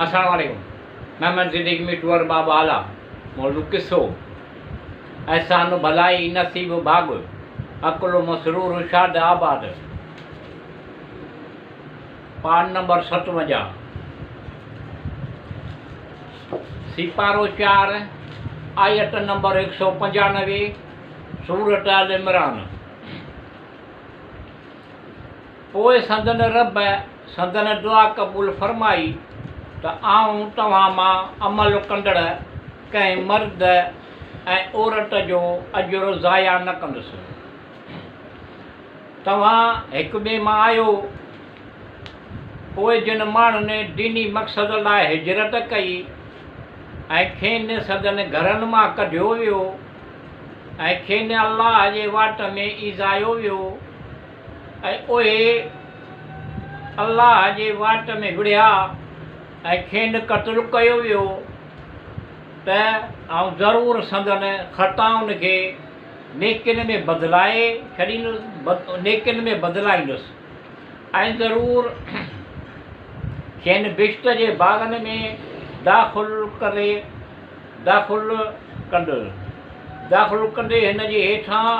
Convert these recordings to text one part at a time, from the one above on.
السلام عليڪم محمد صديق مٺو ارباب هالا موضوع قصو احسان ڀلائي نصيب ڀاڳ عقل مسرور شاد آباد پاڙ نمبر 57 سيپارو 4 آيت نمبر 195 سورة آل عمران. پوء سندن رب سندن دعا قبول فرمائي ته آئون توهان مان عمل ڪندڙ ڪنهن مرد ۽ عورت جو اجر ضايع نه ڪندس. توهان هڪ ٻئي مان آهيو. پوء جن ماڻهن ديني مقصد لاء هجرت ڪئي ۽ کين سندن گهرن مان ڪڍيو ويو ۽ کين الله جي واٽ ۾ ايذايو ويو ۽ اهي الله جي واٽ ۾ وڙهيا ۽ کين قتل ڪيو ويو ته آئون ضرور سندن خطائن کي نيڪين ۾ بدلائي ڇڏيندس نيڪين ۾ بدلائيندس ۽ ضرور کين بهشت جي باغن ۾ داخل ڪري داخل ڪندس داخل ڪندي هن جي هيٺان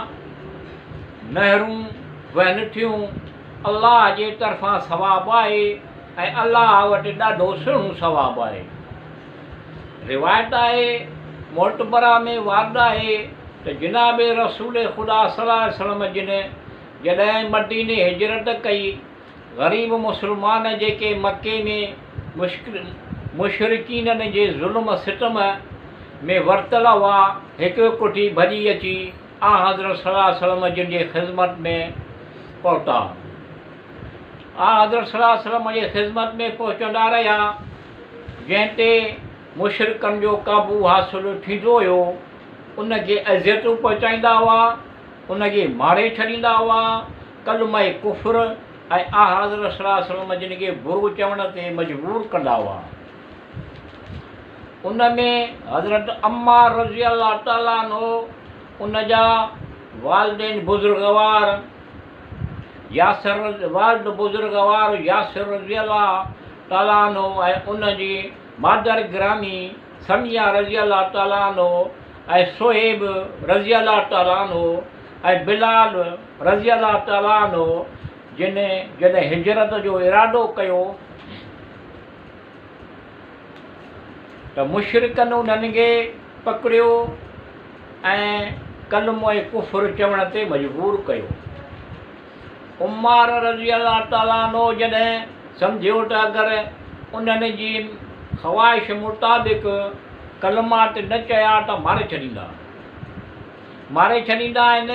نهرون وهن ٿيون، الله جي طرفان ثواب آهي ۽ الله وٽ ڏاڍو سهڻو ثواب آهي. روايت آهي، معتبره ۾ وارد آهي ته جناب رسول خدا صلي الله عليه وسلم جن جڏهن مديني هجرت ڪئي، غريب مسلمان جيڪي مڪي ۾ مشرڪينن جي ظلم ستم ۾ ورتل هئا، هڪ هڪ ٿي ڀڄي اچي آنحضرت صلي الله عليه وسلم جن جي خذمت ۾ پهتا. آنحضرت صلي الله عليه وسلم جي خذمت ۾ پهچندا رهيا، جنهن تي مشرڪن جو قابو حاصل ٿيندو هيو، ان کي اذيتون پهچائيندا هئا، ان کي ماري ڇڏيندا هئا، ڪلمه ڪفر ۽ آنحضرت صلي الله عليه وسلم جن کي برو چوڻ تي مجبور ڪندا هئا. ان ۾ حضرت عمار رضي الله تعالٰي عنه، ان جا والدين بزرگوار ياسر والد بزرگوار ياسر رضي الله تعالٰي عنه ۽ ان جي مادر گرامي سميه رضي الله تعالٰي عنه ۽ صهيب رضي الله تعالٰي عنه ۽ بلال رضي الله تعالٰي عنه جن جڏهن هجرت جو ارادو ڪيو ته مشرڪن انهن کي پڪڙيو ۽ ڪلمه ڪفر چوڻ تي مجبور ڪيو. عمار رضي الله تعالٰي عنه جڏهن سمجهيو ته اگر انهن جي خواهش مطابق ڪلمات نه چيا ته ماري ڇڏيندا. ماري ڇڏيندا آهن،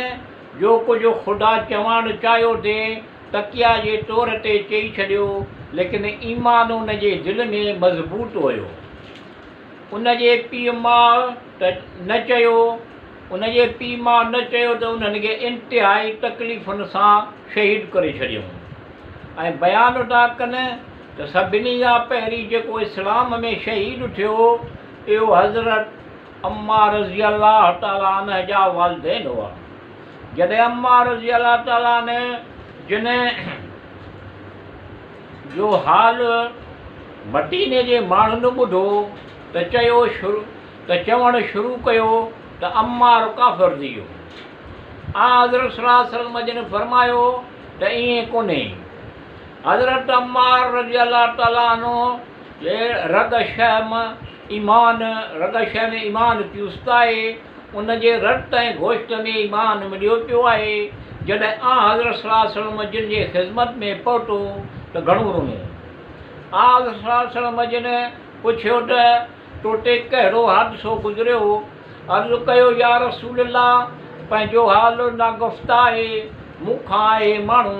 جو ڪجهه خدا چوڻ چاهيو ٿي تقيه جي طور تي چئي ڇڏيو، ليڪن ايمان ان جي دل ۾ مضبوط هيو. ان جي پيء ماء ته نه چيو، ان جي پيء ماء نه چيو ته انهن کي انتهائي تڪليفن سان شهيد ڪري ڇڏيائون ۽ بيان ٿا ڪن ته سڀني کان پهرين جيڪو اسلام ۾ شهيد ٿيو اهو حضرت عمار رضي الله تعالٰي عنه جا والدين هئا. جڏهن عمار رضي الله تعالٰي عنه جن جو حال مديني جي ماڻهن ٻڌو ته چيو ته چوڻ شروع ڪيو ته عمار ڪافر ٿي ويو. آنحضرت صلي الله عليه وسلم جن فرمايو ته ائين ڪونهي. حضرت عمار رضي الله تعالٰي عنه جي رڳ شهم ايمان رڳ شهم ايمان پيوست آهي. ان جي رت ۽ گوشت ۾ ايمان مليو پيو آهي. جڏهن آنحضرت صلي الله عليه وسلم جن جي خذمت ۾ پهتو ته گهڻو رنو. آنحضرت صلي الله عليه وسلم جن پڇيو ته تو تي ڪهڙو حادثو گذريو؟ عرض ڪيو يا رسول الله! پنهنجو حال ناگفته آهي، مون کان اهي ماڻهو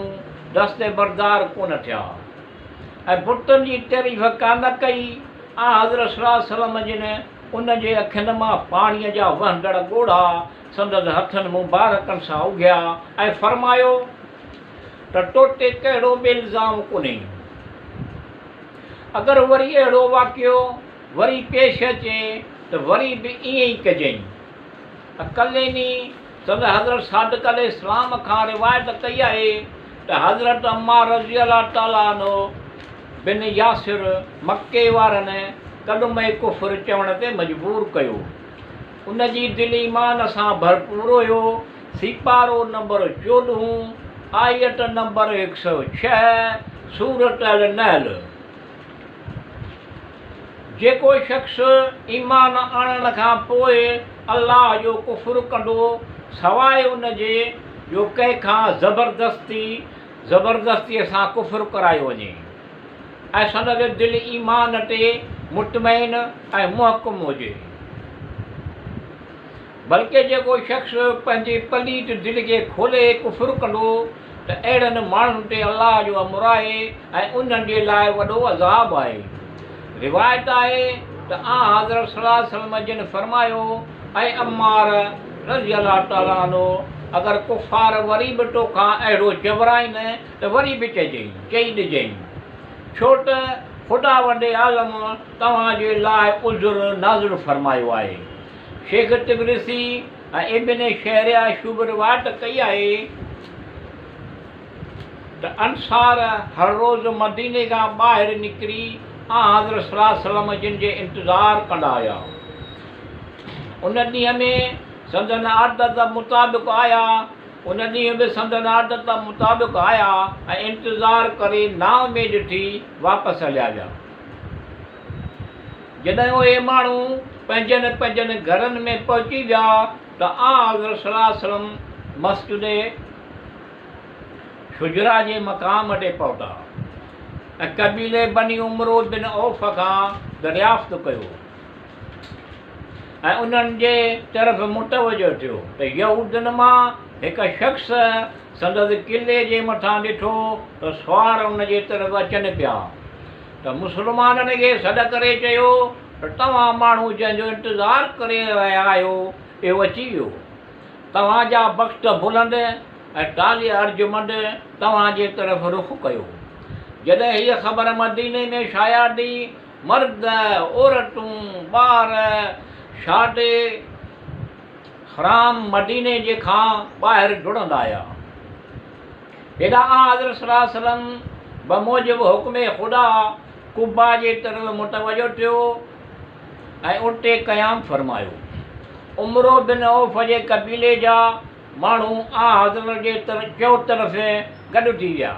دستبردار ڪونه ٿيا ۽ بتن جي تعريف ڪانه ڪئي. آنحضرت صلي الله عليه وسلم جن ان جي اکين مان پاڻيء جا وهندڙ ڳوڙها سندس هٿن مبارڪن سان اگهيا ۽ فرمايو ته تو تي ڪهڙو به الزام ڪونهي. اگر وري اهڙو واقعو وري پيش اچي ته وري به ائين ئي ڪجئين. ڪليني سندس حضرت صادق عليه السلام کان روايت ڪئي آهي ته حضرت عمار رضي الله تعالٰي عنه بن ياسر مڪي وارن ڪلمه ڪفر چوڻ تي مجبور ڪيو. ان جي دل ايمان سان ڀرپور هيو. سيپارو نمبر چوڏهون، آيت نمبر 106، سورة النحل. جيڪو شخص ايمان آڻڻ کان پوء الله جو ڪفر ڪندو، سواء ان جي جو ڪنهن کان زبردستي زبردستيء سان ڪفر ڪرايو وڃي ۽ سندس دل ايمان تي مطمئن ۽ محڪم هجي. بلڪه جيڪو شخص پنهنجي پليت دل کي کولي ڪفر ڪندو ته اهڙن ماڻهن تي الله جو امر آهي ۽ انهن جي لاء وڏو عذاب آهي. روايت آهي ته آنحضرت صلي الله عليه وسلم جن فرمايو، اي عمار رضي الله تعالٰي عنه! اگر ڪفار وري به توکان اهڙو چورائين ته وري به چئجئين، چئي ڏجئين، ڇو ته خداوند عالم توهان جي لاء عذر نازل فرمايو آهي. شيخ طبرسي ۽ ابن شهرياشوب روايت ڪئي آهي ته انصار هر روز مديني کان ٻاهر نڪري آنحضرت صلي الله عليه وسلم جن جي انتظار ڪندا هيا. ان ڏينهن ۾ سندن عادت مطابق آيا. ان ڏينهن به سندن عادت مطابق آيا ۽ انتظار ڪري نااميد ٿي واپس هليا ويا. جڏهن اهي ماڻهو پنهنجن پنهنجن گهرن ۾ پهچي ويا ته آنحضرت صلي الله عليه وسلم مسجد شجره جي مقام تي پهتا ۽ قبيلي بني عمرو بن عوف کان دريافت ڪيو ۽ انهن جي طرف متوجه ٿيو ته يهودين مان هڪ شخص سندس قلعي جي مٿان ڏٺو ته سوار ان جي طرف اچن پيا ته مسلمانن کي سڏ ڪري چيو ته توهان ماڻهو جنهن جو انتظار ڪري رهيا آهيو اهو اچي ويو. توهان جا بخت بلند ۽ طالع ارجمند توهان جي طرف رخ ڪيو. جڏهن هيء خبر مديني ۾ شايع ٿي، مرد، عورتون، ٻار شادي حرام مديني جي کان ٻاهر ڊوڙندا آيا. هيڏانهن آنحضرت صلي الله عليه وسلم بموجب حڪم خدا قبا جي طرف متوجه ٿيو ۽ اتي قيام فرمايو. عمرو بن عوف جي قبيلي جا ماڻهو آنحضرت جي چؤطرف گڏ ٿي ويا.